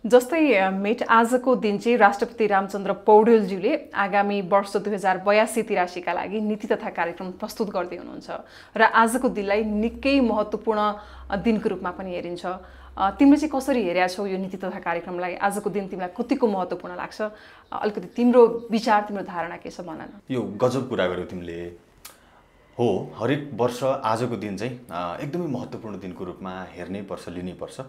जस्तै मेट आजको दिन चाहिँ राष्ट्रपति रामचन्द्र पौडेलज्यूले आगामी वर्ष 2082-83 का लागि नीति तथा कार्यक्रम प्रस्तुत गर्दै हुनुहुन्छ र आजको दिनलाई निकै महत्त्वपूर्ण दिनको रूपमा पनि हेरिन्छ। तिमीले चाहिँ कसरी हेरेका छौ यो नीति तथा कार्यक्रमलाई? आजको दिन तिमीलाई कतिको महत्त्वपूर्ण लाग्छ? अलिकति तिम्रो विचार, तिम्रो धारणा के छ भन न। यो गजब कुरा गर्यौ तिमीले। हो, हरेक वर्ष आजको दिन चाहिँ एकदमै महत्त्वपूर्ण दिनको रूपमा हेर्नै पर्छ, लिनै पर्छ।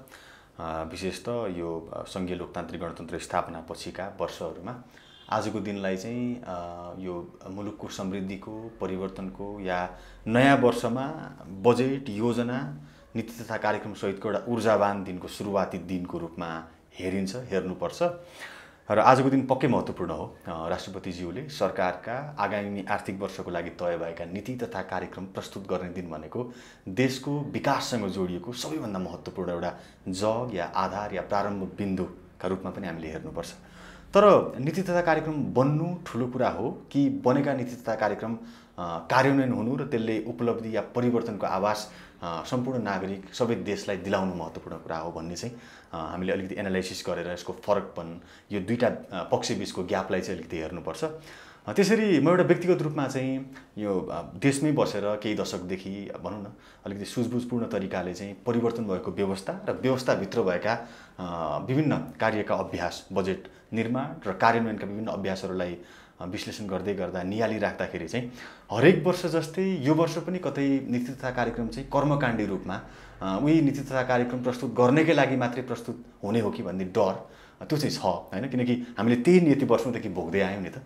विशेष त यो संघीय लोकतान्त्रिक गणतन्त्र स्थापना पछिका वर्षहरूमा आजको दिनलाई चाहिँ यो मुलुकको समृद्धिको, परिवर्तनको या नयाँ वर्षमा बजेट, योजना, नीति तथा कार्यक्रम सहितको एउटा ऊर्जावान दिनको सुरुवाती दिनको रूपमा हेरिन्छ, हेर्नुपर्छ। र आजको दिन पक्कै महत्त्वपूर्ण हो। राष्ट्रपतिज्यूले सरकारका आगामी आर्थिक वर्षको लागि तय भएका नीति तथा कार्यक्रम प्रस्तुत गर्ने दिन भनेको देशको विकाससँग जोडिएको सबैभन्दा महत्त्वपूर्ण एउटा जग या आधार या प्रारम्भ बिन्दुका रूपमा पनि हामीले हेर्नुपर्छ। तर नीति तथा कार्यक्रम बन्नु ठुलो कुरा हो कि बनेका नीति तथा कार्यक्रम कार्यान्वयन हुनु र त्यसले उपलब्धि या परिवर्तनको आभास सम्पूर्ण नागरिक, सबै देशलाई दिलाउनु महत्त्वपूर्ण कुरा हो भन्ने चाहिँ हामीले अलिकति एनालाइसिस गरेर यसको फरकपन, यो दुईटा पक्षबीचको ग्यापलाई चाहिँ अलिकति हेर्नुपर्छ। त्यसरी म एउटा व्यक्तिगत रूपमा चाहिँ यो देशमै बसेर केही दशकदेखि भनौँ न अलिकति सुझबुझपूर्ण तरिकाले चाहिँ परिवर्तन भएको व्यवस्था र व्यवस्थाभित्र भएका विभिन्न कार्यका अभ्यास, बजेट निर्माण र कार्यान्वयनका विभिन्न अभ्यासहरूलाई विश्लेषण गर्दै गर्दा नियाली राख्दाखेरि चाहिँ हरेक वर्ष जस्तै यो वर्ष पनि कतै नीति तथा कार्यक्रम चाहिँ कर्मकाण्डी रूपमा उही नीति तथा कार्यक्रम प्रस्तुत गर्नैकै लागि मात्रै प्रस्तुत हुने हो कि भन्ने डर त्यो चाहिँ छ हैन, किनकि हामीले त्यही नीति वर्षौंदेखि भोग्दै आयौँ नि त।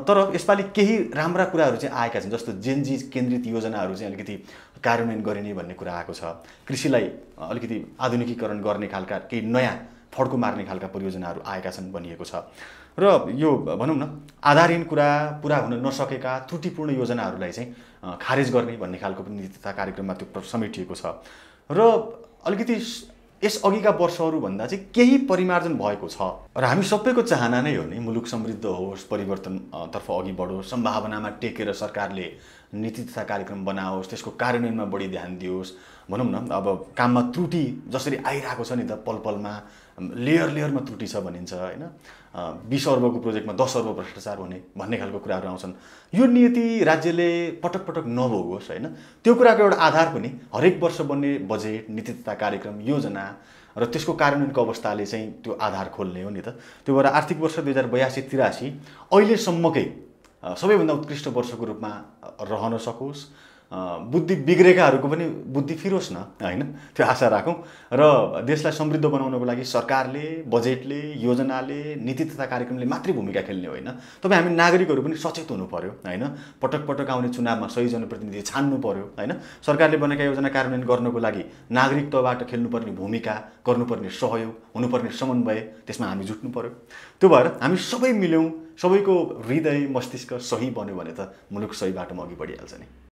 तर यसपालि केही राम्रा कुराहरू चाहिँ आएका छन्, जस्तो जेनजी केन्द्रित योजनाहरू चाहिँ अलिकति कार्यान्वयन गरिने भन्ने कुरा आएको छ। कृषिलाई अलिकति आधुनिकीकरण गर्ने खालका केही नयाँ फड्को मार्ने खालका परियोजनाहरू आएका छन् भनिएको छ। र यो भनौँ न आधारहीन कुरा, पुरा हुन नसकेका त्रुटिपूर्ण योजनाहरूलाई चाहिँ खारेज गर्ने भन्ने खालको पनि नीति तथा कार्यक्रममा त्यो समेटिएको छ। र अलिकति यस अघिका वर्षहरूभन्दा चाहिँ केही परिमार्जन भएको छ र हामी सबैको चाहना नै हो नि मुलुक समृद्ध होस्, परिवर्तनतर्फ अघि बढोस्, सम्भावनामा टेकेर सरकारले नीति तथा कार्यक्रम बनाओस्, त्यसको कार्यान्वयनमा बढी ध्यान दियोस्। भनौँ न अब काममा त्रुटि जसरी आइरहेको छ नि त, पल पलमा लेयर लेयरमा त्रुटि छ भनिन्छ हैन। 20 अर्बको प्रोजेक्टमा 10 अर्ब भ्रष्टाचार हुने भन्ने खालको कुराहरू आउँछन्। यो नीति राज्यले पटक पटक नभोगोस् हैन, त्यो कुराको एउटा आधार पनि हरेक वर्ष बन्ने बजेट, नीति तथा कार्यक्रम, योजना र त्यसको कार्यान्वयनको अवस्थाले चाहिँ त्यो आधार खोल्ने हो नि त। त्यो भएर आर्थिक वर्ष 2082-83 अहिलेसम्मकै सबैभन्दा उत्कृष्ट वर्षको रूपमा रहन सकोस्, बुद्धि बिग्रेकाहरूको पनि बुद्धि फिरोस् न हैन, त्यो आशा राखौँ। र देशलाई समृद्ध बनाउनको लागि सरकारले, बजेटले, योजनाले, नीति तथा कार्यक्रमले मात्रै भूमिका खेल्ने होइन, तपाईँ हामी नागरिकहरू पनि सचेत हुनु पर्यो हैन। पटक पटक आउने चुनावमा सही जनप्रतिनिधि छान्नु पर्यो हैन। सरकारले बनेका योजना कार्यान्वयन गर्नको लागि नागरिक तहबाट खेल्नुपर्ने भूमिका, गर्नुपर्ने सहयोग, हुनुपर्ने समन्वय, त्यसमा हामी जुट्नु पर्यो। त्यो भएर हामी सबै मिल्यौँ, सबैको हृदय मस्तिष्क सही बन्यो भने त मुलुक सही बाटोमा अघि बढिहाल्छ नि।